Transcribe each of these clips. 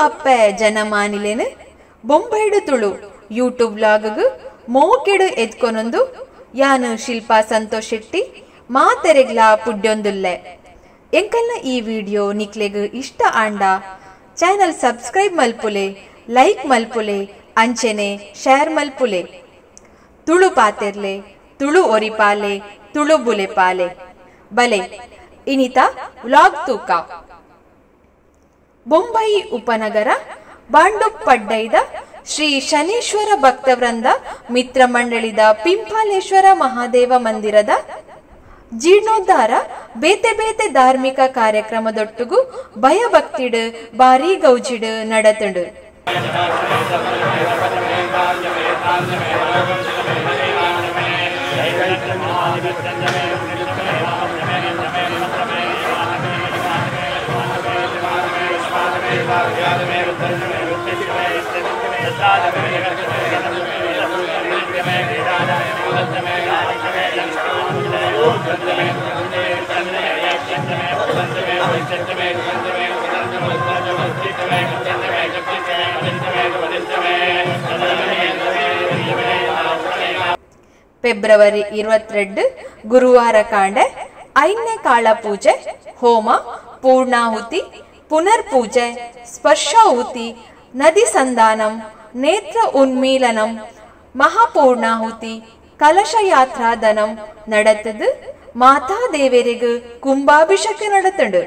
ಅಪ್ಪೆ ಜನಮಾನಿಲೇನು ಬೊಂಬೈಡು Tulu YouTube vlog ಮೋಕೆಡು ಎದ್ಕೊನೊಂದು ಯಾನು ಶಿಲ್ಪಾ ಸಂತೋಷ್ ಶೆಟ್ಟಿ ಮಾತೆರೆಗ್ಲಾ ಪುಡ್ಯೊಂದುಲ್ಲೆ. ಎಂಕಲ್ನ ಈ ವಿಡಿಯೋ ನಿಕ್ಲೆಗ್ ಇಷ್ಟ ಆಂಡ ಚಾನಲ್ ಸಬ್ಸ್ಕ್ರೈಬ್ ಮಲ್ಪುಲೆ, ಲೈಕ್ ಮಲ್ಪುಲೆ, ಅಂಚೆನೆ ಶೇರ್ ಮಲ್ಪುಲೆ. ತುಳು ಪಾತೆರ್ಲೆ, ತುಳು ಒರಿಪಾಲೆ, ತುಳು ಬುಲೆಪಾಲೆ. ಬಲೆ ಇನಿತ ವ್ಲಾಗ್ ತೂಕ. ಬೊಂಬೈ ಉಪನಗರ ಬಾಂಡುಪಡ್ಡೈದ ಶ್ರೀ ಶನೀಶ್ವರ ಭಕ್ತವೃಂದ ಮಿತ್ರ ಮಂಡಳಿದ ಪಿಂಪಾಲೇಶ್ವರ ಮಹಾದೇವ ಮಂದಿರದ ಜೀರ್ಣೋದ್ಧಾರ ಬೇತೆ ಬೇತೆ ಧಾರ್ಮಿಕ ಕಾರ್ಯಕ್ರಮದೊಟ್ಟುಗು ಭಯಭಕ್ತಿಡು ಭಾರೀ ಗೌಜಿಡು ನಡತುಂಡು. ಫೆಬ್ರವರಿ 22 ಗುರುವಾರ ಕಾಂಡೆ ಐನೇ ಕಾಳ ಪೂಜೆ, ಹೋಮ, ಪೂರ್ಣಾಹುತಿ, ಪುನರ್ಪೂಜೆ, ಸ್ಪರ್ಶಾಹುತಿ, ನದಿ ಸಂಧಾನಂ, ನೇತ್ರ ಉನ್ಮೀಲನಂ, ಮಹಾಪೂರ್ಣಾಹುತಿ, ಕಲಶಯಾತ್ರಾದನಂ நடத்தது. ಮಾತಾ ದೇವರಿಗೆ ಕುಂಭಾಭಿಷೇಕ நடத்துண்டு.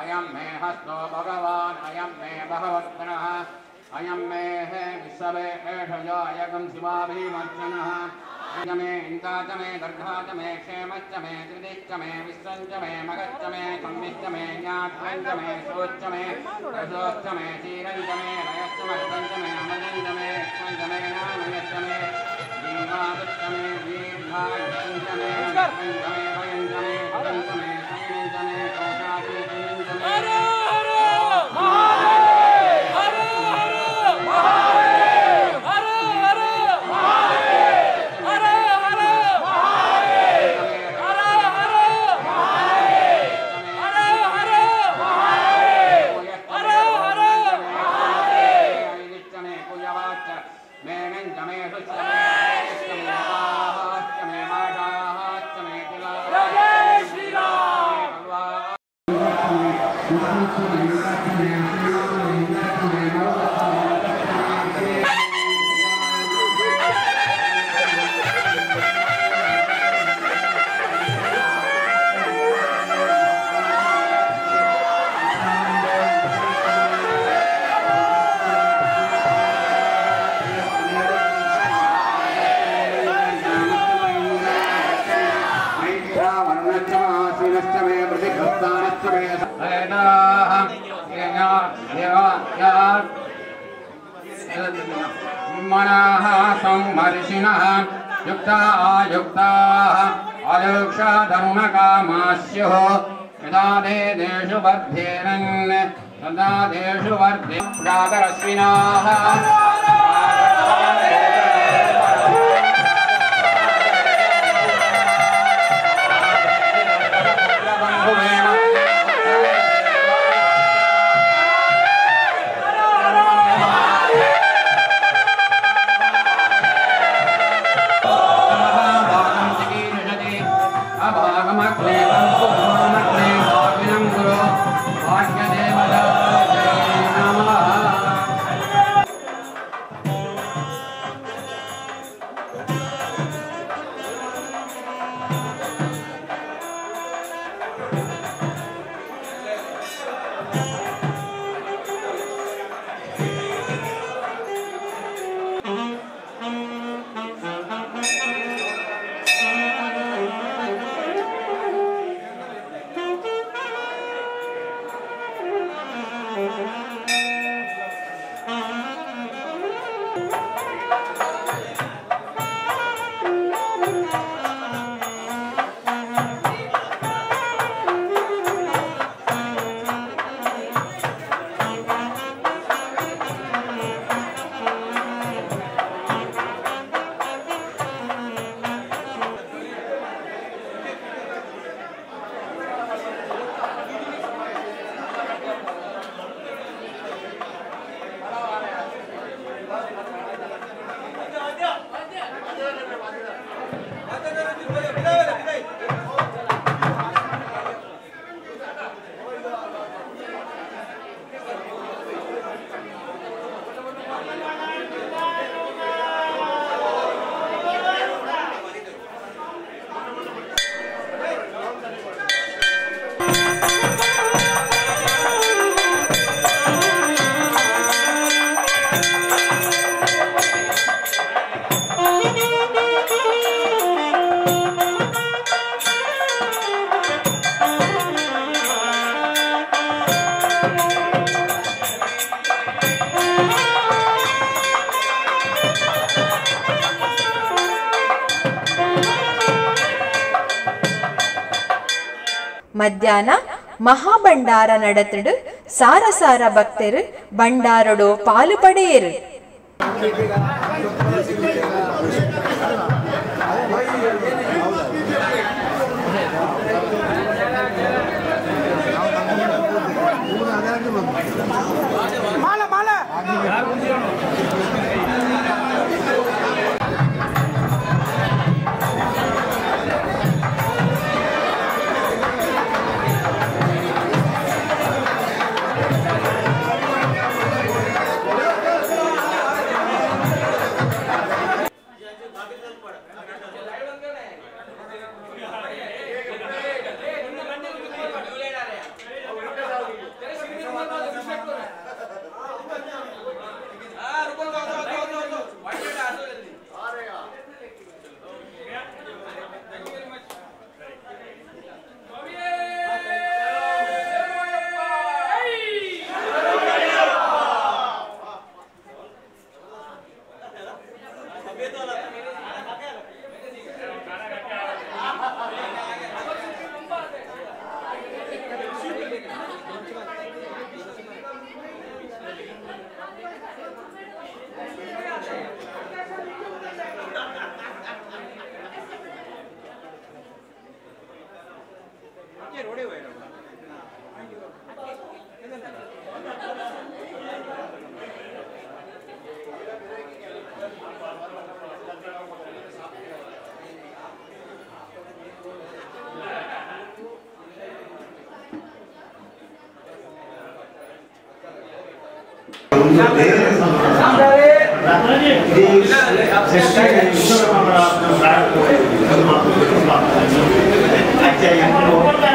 अयं मे हस्तो भगवान् अयं मे भगवत्तरः अयं मे विश्ववे एषजायकं शिवाभिमर्चनः मे इन्दाच मे दर्घाच मे क्षेमश्च मे त्रिदिश्च मे विश्वञ्च मे मगश्च मे संविश्च मे ज्ञात्रञ्च मे शोच्च मे रसोच्च मे क्षीरञ्च मे रयश्च मे रतञ्च मे अमृतञ्च मे यक्ष्मञ्च मे नामयश्च मे जीवादश्च मे दीर्घायुश्च मे रतञ्च मे भयञ्च मे सुतञ्च मे सैनञ्च मे कौशाचीञ्च मे हर हर महादेव हर हर महादेव हर हर महादेव हर हर महादेव हर हर महादेव हर हर महादेव हर हर महादेव मे कुयवाच्च मेनञ्च मे सुच्च मे आहाश्च मे माषाश्च मे तिलाश्च जय श्री राम। मनाः संमर्षिणः युक्ता आयुक्ताः अयोक्षाधरुणकामास्युः यदा ते देषु वर्धेरन् तदा देषु वर्धे प्रातरश्विनाः ಮಧ್ಯಾಹ್ನ ಮಹಾಭಂಡಾರ ನಡತಡು ಸಾರ ಸಾರ ಭಕ್ತರು ಭಂಡಾರಡು ಪಾಲು ಪಡೆಯರು.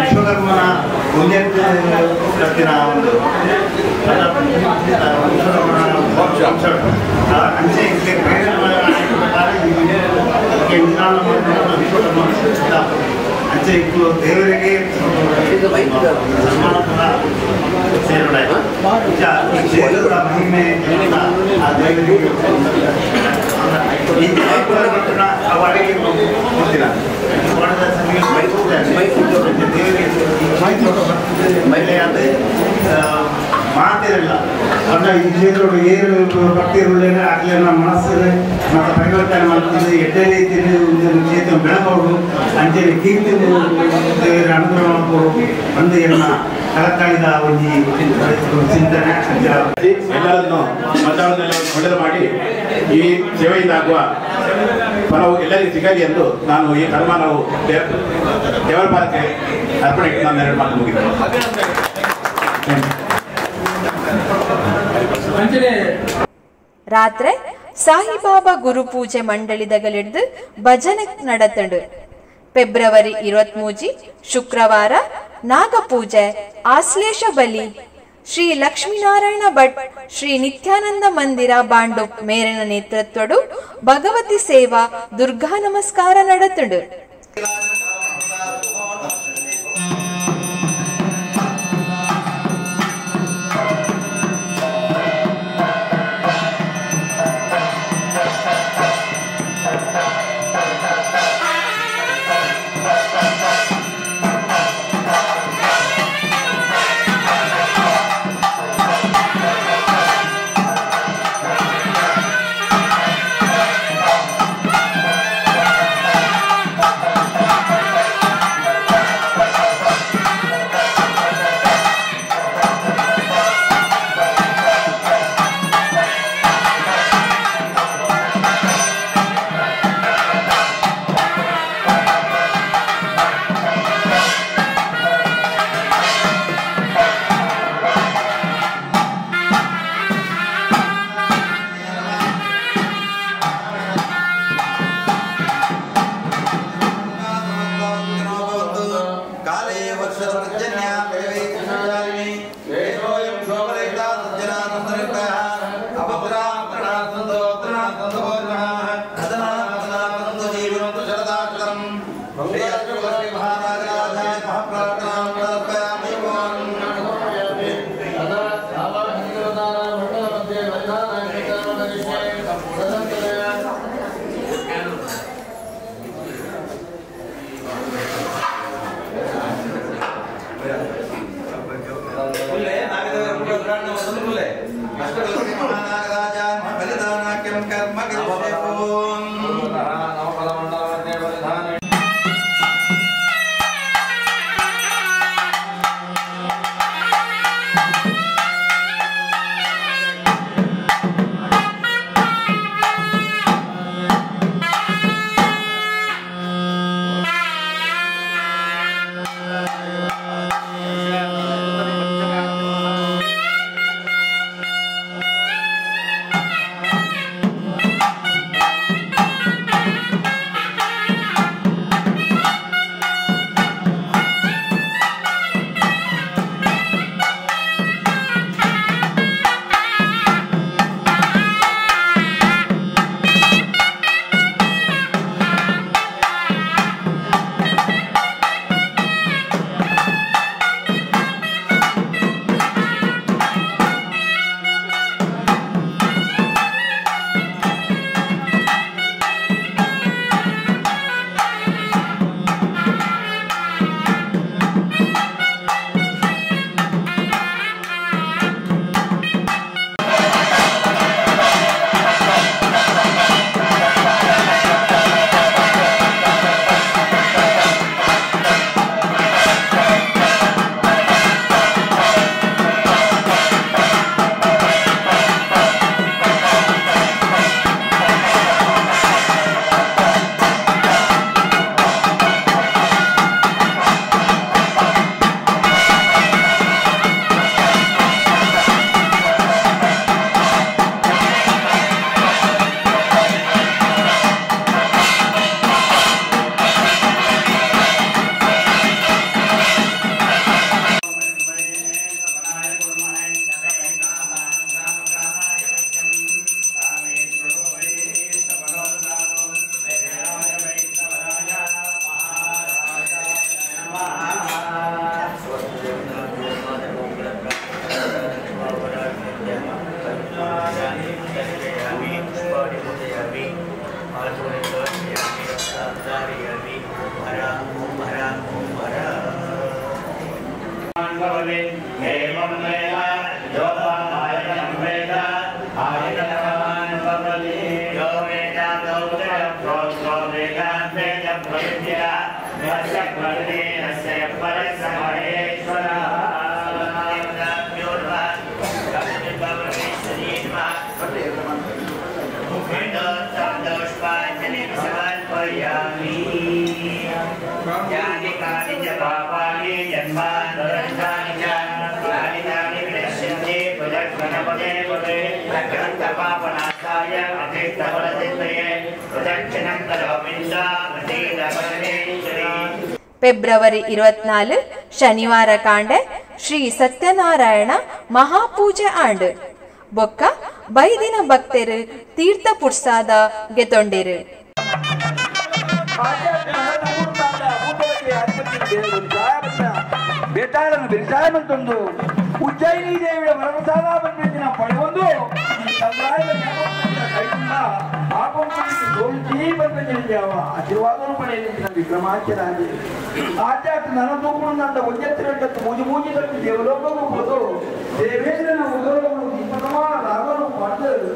ವಿಶ್ವಕರ್ಮನ ಒಂದು ವಿಶ್ವಕರ್ಮ ಅಂಚೆ ದೇವರಿಗೆ ಸನ್ಮಾನ ಸೇರೋಣ ಮಹಿಮೆ ಆ ದೇವರಿಗೆ ಮಾತಿರಲ್ಲ ಅಂದ್ರೆ ಈ ಕ್ಷೇತ್ರಗಳು ಏನು ಭಕ್ತಿರುಳ್ಳೇನೆ ಆಗಲಿ ನಮ್ಮ ಮನಸ್ಸು ಮತ್ತು ಪರಿವರ್ತನೆ ಮಾಡ್ತದೆ ಎಡ್ಡೆ ರೀತಿಯಲ್ಲಿ ಒಂದು ಕ್ಷೇತ್ರ ಬೆಳಬಹುದು ಅಂಚನೆ ಕೀರ್ತಿ ದೇವರ ಅನುಗ್ರಹ ಮಾಡಬಹುದು ಒಂದು ಎಲ್ಲ ಕಳಕಳಿದ ಒಂದು ಚಿಂತನೆ ಎಲ್ಲರನ್ನು ಮತದಾರರನ್ನೆಲ್ಲ ಒಳ್ಳೆಯದು ಮಾಡಿ ಈ ಸೇವೆಯಿಂದ ಆಗುವ ಫಲವು ಎಲ್ಲರಿಗೂ ಸಿಗಲಿ ಎಂದು ನಾನು ಈ ಕರ್ಮನವು ದೇವರ ಪಾದಕ್ಕೆ ಅರ್ಪಣೆ ನಾನು ಎರಡು ಮಾತು ಮುಗಿದ್ದೇನೆ. ರಾತ್ರೆ ಸಾಯಿಬಾಬಾ ಗುರುಪೂಜೆ ಮಂಡಳಿದಗಳಿಡ್ದು ಭಜನೆ നടത്തണ്ട്. ಫೆಬ್ರವರಿ 23 ಶುಕ್ರವಾರ ನಾಗಪೂಜೆ, ಆಶ್ಲೇಷ ಬಲಿ, ಶ್ರೀ ಲಕ್ಷ್ಮೀನಾರಾಯಣ ಭಟ್ ಶ್ರೀ ನಿತ್ಯಾನಂದ ಮಂದಿರ ಬಾಂಡುಪ್ ಮೇರಿನ ನೇತೃತ್ವಡು ಭಗವತಿ ಸೇವಾ ದುರ್ಗಾ ನಮಸ್ಕಾರ നടത്തുണ്ട്. धारयामि। ओम हर ओम हर ओम हर। ಫೆಬ್ರವರಿ 24 ಶನಿವಾರ ಕಾಂಡೆ ಶ್ರೀ ಸತ್ಯನಾರಾಯಣ ಮಹಾಪೂಜೆ ಆಂಡ್ ಬೊಕ್ಕ ಬೈದಿನ ಭಕ್ತರು ತೀರ್ಥ ಪುರ್ಸಾದ ಗೆತೊಂಡಿರು. ಉಜ್ಜಯಿನಿ ದೇವಿಯ ವರಪ್ರಸಾದ ಬಂದಿನ ಪಡೆಯೊಂದು ಆಶೀರ್ವಾದವನ್ನು ಪಡೆಯಲಿನ ವಿಕ್ರಮಾಖ್ಯರಾಗಿ ಆಧ್ಯಾತ್ಮ ನನ್ನ ತೂಕುಂದಂತ ಒಂಜೆತ್ತಿರಟ್ಟತ್ತು ಮೂಜಿ ಮೂಜಿ ತಪ್ಪಿ ದೇವಲೋಕಕ್ಕೂ ಹೋದು ದೇವೇಂದ್ರನ ಉದರವನ್ನು ದೀಪಸಮಾನ ರಾಗವನ್ನು ಪಡೆದು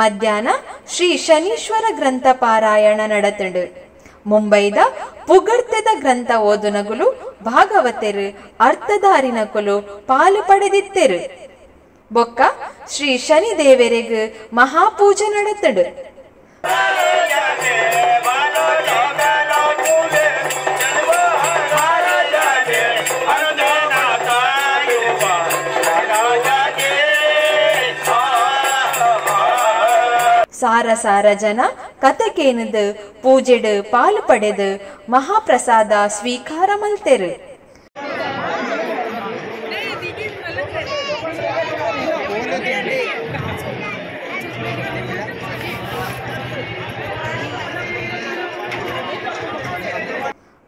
ಮಧ್ಯಾಹ್ನ ಶ್ರೀ ಶನೀಶ್ವರ ಗ್ರಂಥ ಪಾರಾಯಣ ನಡೆತಂಡು. ಮುಂಬೈದ ಪುಗರ್ತೆದ ಗ್ರಂಥ ಓದುನಗುಲು ಭಾಗವತೆರು ಅರ್ಥಧಾರಿನಕುಲು ಪಾಲು ಪಡೆದಿತ್ತೆರು. ಬೊಕ್ಕ ಶ್ರೀ ಶನಿ ದೇವರೆಗ್ ಮಹಾಪೂಜೆ ನಡೆತಂಡು. ಸಾರ ಸಾರ ಜನ ಕಥಕೇನದು ಪೂಜೆಡು ಪಾಲು ಪಡೆದು ಮಹಾಪ್ರಸಾದ ಸ್ವೀಕಾರ ಮಲ್ತೆರು.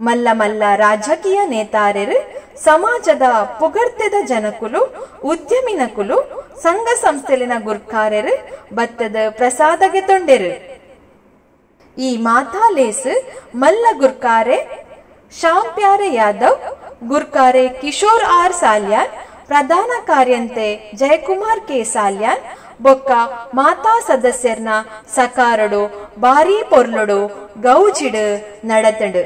ಮಲ್ಲ ಮಲ್ಲ ರಾಜಕೀಯ ನೇತಾರರು, ಸಮಾಜದ ಪುಗರ್ತೆದ ಜನಕುಲು, ಉದ್ಯಮಿನಕುಲು, ಸಂಘ ಸಂಸ್ಥೆಲಿನ ಗುರ್ಕಾರರು ಬತ್ತದ ಪ್ರಸಾದಗೆ ತೊಂಡೆರು. ಈ ಮಾತಾ ಲೇಸ್ ಮಲ್ಲ ಗುರ್ಕಾರೆ ಶ್ಯಾಮ್ ಪ್ಯಾರೆ ಯಾದವ್, ಗುರ್ಕಾರೆ ಕಿಶೋರ್ ಆರ್ ಸಾಲ್ಯಾನ್, ಪ್ರಧಾನ ಕಾರ್ಯಂತೆ ಜಯಕುಮಾರ್ ಕೆ ಸಾಲ್ಯಾನ್, ಬೊಕ್ಕ ಮಾತಾ ಸದಸ್ಯರ್ನ ಸಕಾರಡು ಬಾರಿ ಪೊರ್ಲುಡು ಗೌಜಿಡು ನಡತಂಡು.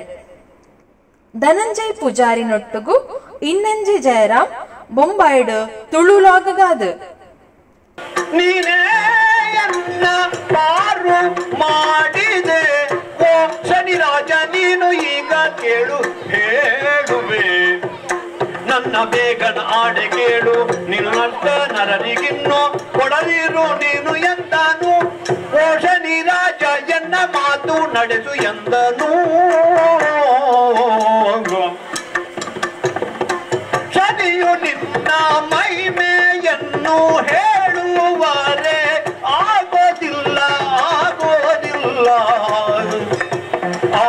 ಧನಂಜಯ್ ಪೂಜಾರಿ ನೊಟ್ಟುಗು ಇನ್ನಂಜಿ ಜಯರಾಮ್ ಬೊಂಬಾಯ್ಡು ತುಳುಲಾಗಗಾದು. ನೀನೇ ಎನ್ನ ಪಾರು ಮಾಡಿದೆ ಓ ಶನಿರಾಜ, ನೀನು ಈಗ ಕೇಳು ಹೇಳುವೆ ನನ್ನ ಬೇಗನ ಆಣೆ ಕೇಳು, ನಿನ್ನಷ್ಟ ನರನಿಗಿನ್ನು ಕೊಡಲಿರು ನೀನು ಎಂದನು ಓ ಶನಿರಾಜ, ಎನ್ನ ಮಾತು ನಡೆಸು ಎಂದನು. ಶನಿಯು ನಿನ್ನ ಮಹಿಮೆಯನ್ನು ಹೇಳುವರೆ ಆಗೋದಿಲ್ಲ ಆಗೋದಿಲ್ಲ. ಆ